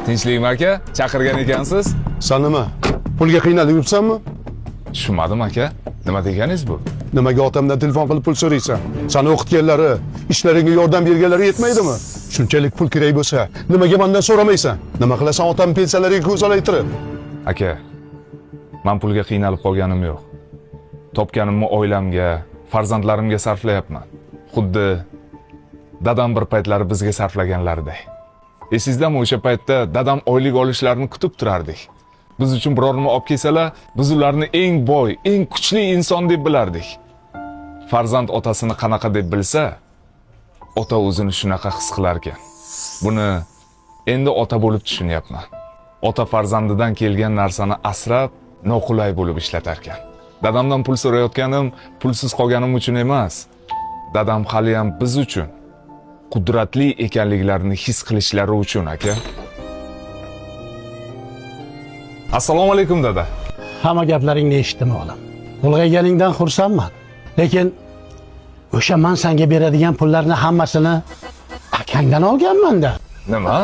Tinchlikmi, aka? Chaqirgan ekansiz. San nima, pulga qiynalib yuribsanmi? Tushunmadim, aka. Nima deganingiz bu? Nimaga otamdan telefon qilib pul so'raysan? Sani o'qitganlari, ishlaringga yordam berganlari yetmaydimi? Shunchalik pul kerak bo'lsa, nimaga mendan so'ramaysan? Nima qilasan otam pensiyalariga ko'z olaytirib? Aka, man pulga qiynalib qolganim yo'q. Topganimni oilamga, farzandlarimga sarflayapman. Xuddi dadam bir paytlari bizga sarflaganlariday. Esingizdami, o'sha paytda dadam oylik olishlarini kutib turardik. Biz uchun biror nima olib kelsalar, biz ularni eng boy, eng kuchli inson deb bilardik. Farzand otasini qanaqa deb bilsa, ota o'zini shunaqa his qilar ekan. Buni endi ota bo'lib tushunyapman. Ota farzandidan kelgan narsani asrab, noqulay bo'lib ishlatar ekan. Dadamdan pul so'rayotganim pulsiz qolganim uchun emas. Dadam haliyam biz uchun qudratli ekanliklarini his qilishlari uchun, aka. Assalomu alaykum, dada. Hamma gaplaringni eshitdim, o'g'lim. Ulg'ayganingdan xursandman. Lekin o'sha man senga beradigan pullarni hammasini akangdan olganman-da. Nima?